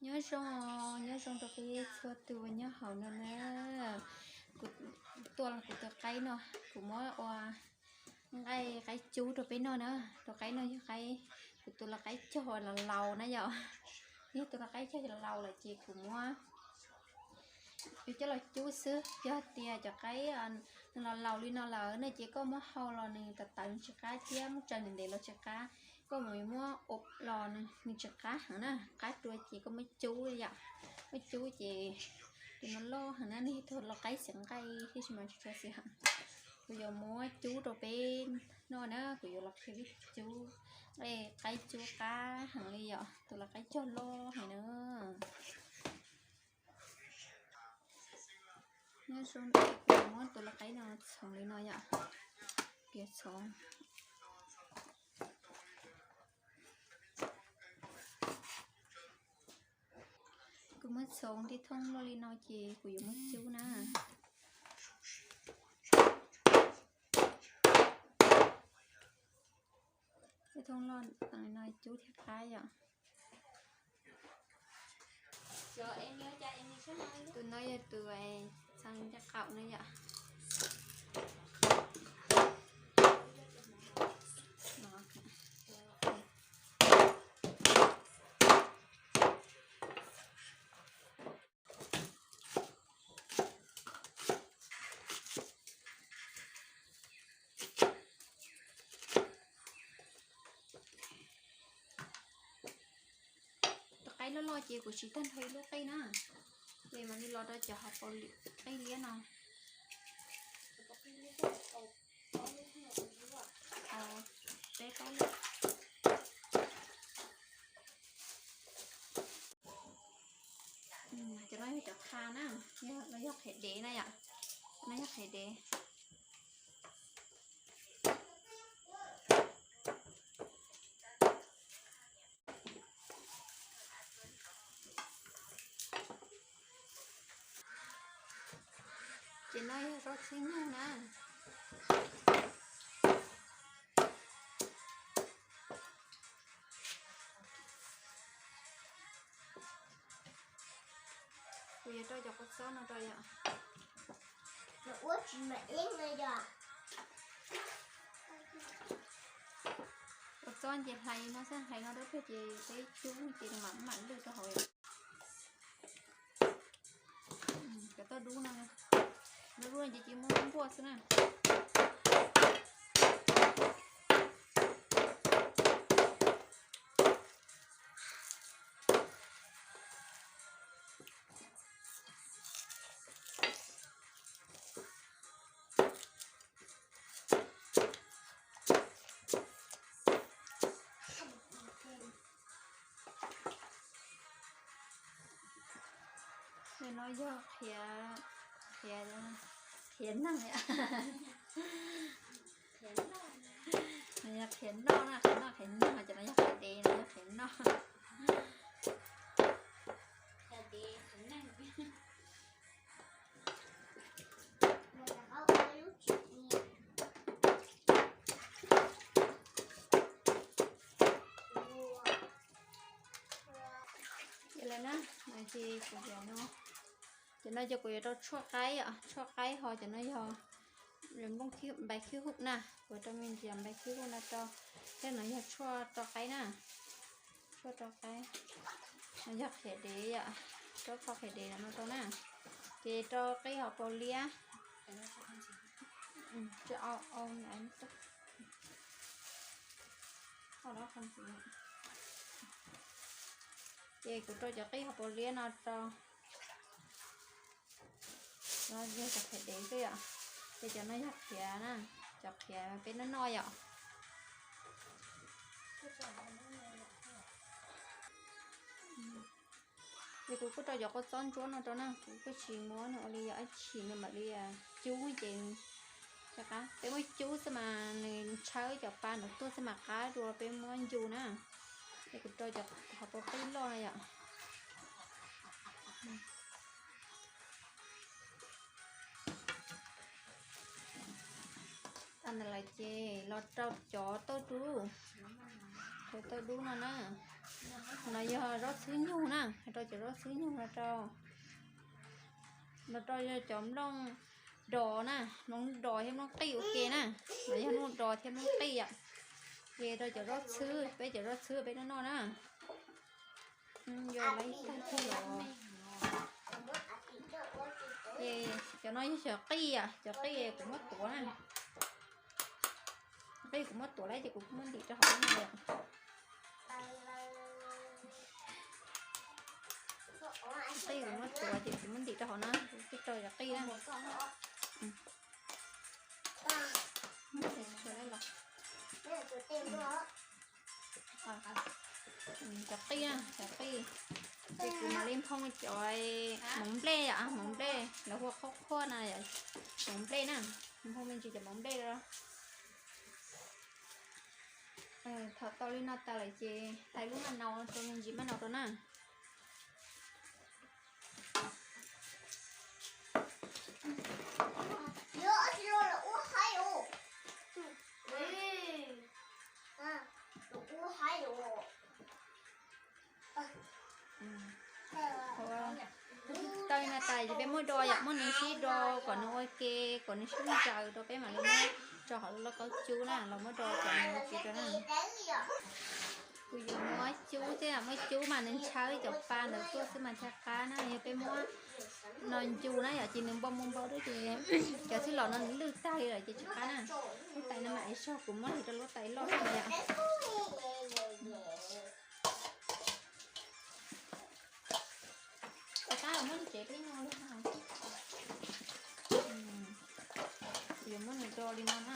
Nyob zoo, nyob zoo rau peb txhua tus nyob hauv no na. Kuv tua los kuv tus qaib no, kuv muab ua nqaij qaib cub rau peb noj na. Tus qaib no yog qaib, kuv tus los qaib cog los laus na yom. Yog tus los qaib cog los laus lawm ces kuv muab, yuav coj los cub xwb. Yog tias cov qaib nws los laus li no lawm no ces koj muab hau los nws tawv tawv nws tsis qab thiab, muab tsaws ntev ntev los tsis qab. Koj mus muab ua los nws tsis qab heev na, qab dua ces koj muab cub yom. Muab cub ces tus no loj heev na, nws yog tus los qaib xiav nqaij thiab tsis mas tsis tshua xiav heev. Kuv yuav muab cub rau peb noj na, kuv yuav los qhia vij cub, qaib cub qab heev li yom, tus los qaib cog loj heev na. Nyob zoo, kuv muab tus los qaib no txhoov li no yom, kuv txhoov. Kuv muab txhoov tib thooj loj li no ces kuv yuav muab cub na. Tib thooj loj li no cub thiaj qab yom. Tus no yog tus txaa ncaj qaum na yom. Tus qaib loj loj ces kuv siv tag nrho ib lub qij na, ces mam li los rau cov hauv paus qij liab no. Peb plaub lub. Cov no yog cov qha na, los yog qhiav dev na yom. No yog qhiav dev. Ces no yog zaub txhwb nyug na. Kuv yuav rau cov kua txob no rau yom. Kua txob ces hlais no xwb, hlais no dawb paug ces peb cub ces mam mam lwj rau hauv yom. Cov toj dub no, dub dub no ces cia muab npuaj xwb na. Tus no yog qhiav, qhiav, qhiav neeg. Yog qhiav noj na, qhiav noj qhiav neeg, cov no yog qhiav dev, no yog qhiav noj. Ces lawm na, no ces kuv, cov no ces kuv yuav rau tshuaj qaib, tshuaj qaib ho cov no yog nplooj npais khib huj na, kuv rau me ntsis npais khib huj no rau, thiab no yog tshuaj rau qaib na. Tshuaj rau qaib, no yog qhiav dev yom, rau qhov qhiav dev no rau na. Ces rau qij hauv paus liab. Ces kuv rau cov qij hauv paus liab no rau. No yog cov qhiav dev xwb yom. Ces cov no yog qhiav na, cov qhiav peb noj noj yom. Ces kuv kuj rau cov kua txob ntsuab no rau na, kuv kuj tsis muab nws ua li yog dab tsi, nws mam li cub ces, peb muab cub xwb mas nws tshawb cov pa ntawd tuaj xwb mas qab dua peb muab ncu na. Ces kuv rau cov qhov paus qij loj no yom. Tag ntawd lawm ces los rau cov tauj dub, cov tauj dub no na. No yog zaub txhwb nyug na, rau cov zaub txhwb nyug no rau, no rau yog cov nplooj dos na, nplooj dos thiab nplooj qij ua ke na. No yog nplooj dos thiab nplooj qij yom. Ces rau cov zaub txhwb, peb cov zaub txhwb peb noj noj na. Yog lawv tag kis los. Ces cov no yog cov qij, cov qij kuv muab tuav na. Qij kuv muab tuav lawm ces kuv muab ntim rau hauv no. Qij kuv muab tuav ces kuv muab ntim rau hauv no, kuv twb rau cov qij na. Cov qij, cov qij. Ces kuv mam li nphoo cov hmoov nplej yom, hmoov nplej lawv hu ua qhuab qhuab na, hmoov nplej na. Nphoo me ntsis cov hmoov nplej rau. Thaum tau li no tas lawm ces hlais lub maj nau rau me ntsis maj nau rau na. Tau li no tas ces peb muab do yom, muab nws sib do kom nws ua ke, kom nws sib ntsaws rau peb mam li muab tso hauv lub lauj kaub cub na, los muab do kom nws ua ke rau na. Kuv yuav muab cub thiab, muab cub mas nws ntshaw cov pa ntawd tuaj xwb mas ntshaw qab na. Yog peb muab no ncu na yom, ces nws npau npau npau ces cov txwj los no nws lwj tag li lawm ces tsis qab na. Lub tais no mam li sog, kuv muab hliv rau lub tais loj xwb yom. Tais qab los muab tsev peb no li no. Yuav muab nws do li no na.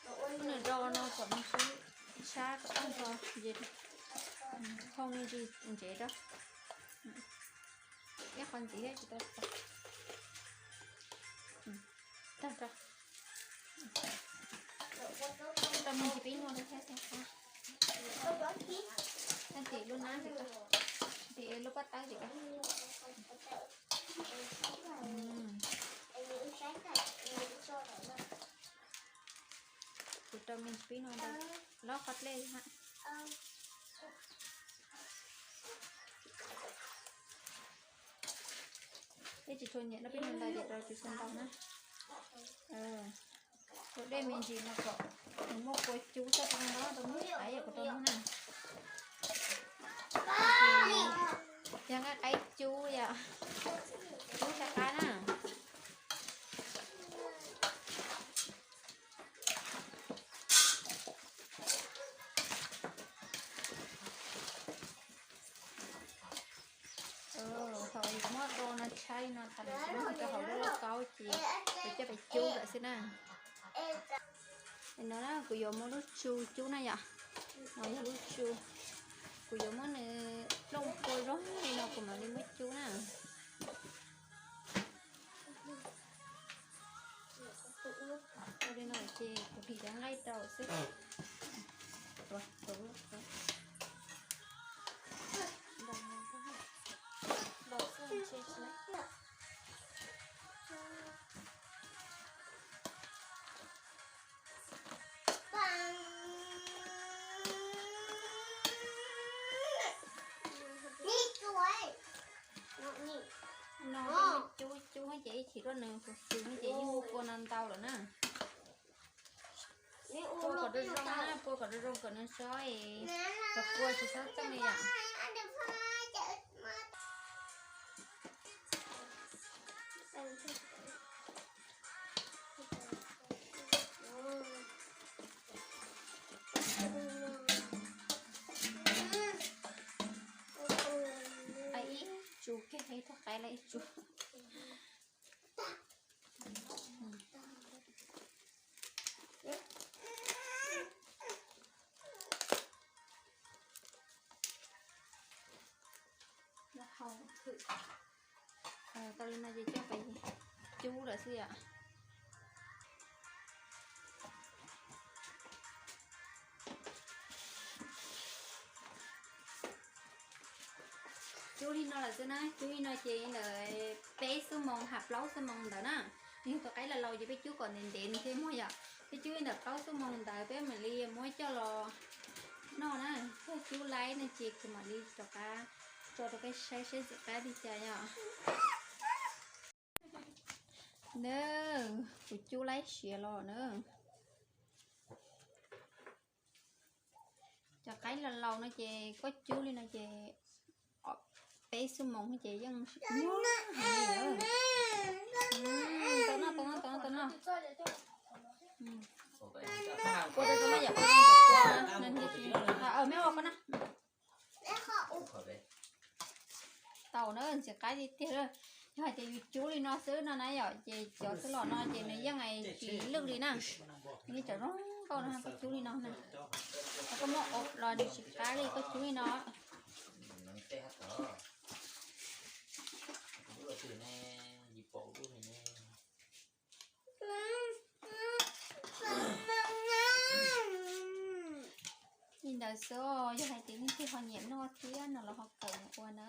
Muab nws do no kom nws sib sab kom tag nrho, nphoo me ntsis ntsev rau. Ib qho ntxiv thiab tsis tau txog. Tag nrho. Tau me ntsis pib nua thiab thiab. Tag tim lub nab tim, tim lub pob tawb tim. Kuv rau me ntsis pib nua ntau, lob qhov dlej ha. Peb tsis tshua nyiam no, peb nua ntau ces rau tsis tshua ntau na. Rau dej me ntsis no kom nws muaj kua cub xwb, rau ntau rau muab aiv yom, kuv rau muab na. Yog nqaij qaib cub yom, cub xyaw qab na. Thaum muab do no tshaib no tas lawm ces muab rau hauv lub lauj kaub ces kuv coj pais cub lawm xwb na. No na kuv yuav muab lub tsu cub na yom. No yog lub tsu. Kuv yuav muab nws plooj kua zoo li no kuv mam li muab cub na. Ua li no ces kuv hliv cov nqaij rau xwb. No cub cub ces ib chim rau nws xwb ces yeej muaj kua no ntau lawm na. Pua kom zoo zoo na, pua kom zoo zoo kom nws tso, kom kua tsis txhob txeej li yom. Ib tsu kiag, ib tug qaib lawm ib tsu. Tau li no ces coj pais cub lawm xwb yom. Cub li no lawm xwb na, cub li no ces ntawm peb xuab moos ha plaub xuab moos ntawd na. Yog tus qaib laus laus ces peb cub kom ntev ntev nws thiaj muag yom. Peb cub li ntawm plaub xuab moos ntawd peb mam li muab coj los noj na. Yog cub laib no ces kuv mam li rov qab tso rau peb saib saib ntxim qab li cas yom. Na, kuv cub laib siav los na. Cov qaib laus laus no ces koj cub li no ces peb xuab moos ces yeej tau noj, tau noj, tau noj, tau noj. Ua rau cov no yom, ua rau cov kua no, me ua koj na. Tau na, ntxim qab tiag tiag. Yog hais tias yus cub li no xwb no na yom, ces cov xwb los no ces nws yeej tsis lwj li na. Li cov zoo nkauj no koj cub li no na, koj muab ua los nws tsis qab li, koj cub li no. Li ntawd xwb, yog hais tias leej twg ho nyiam noj thiab no los ho kawm mus ua na.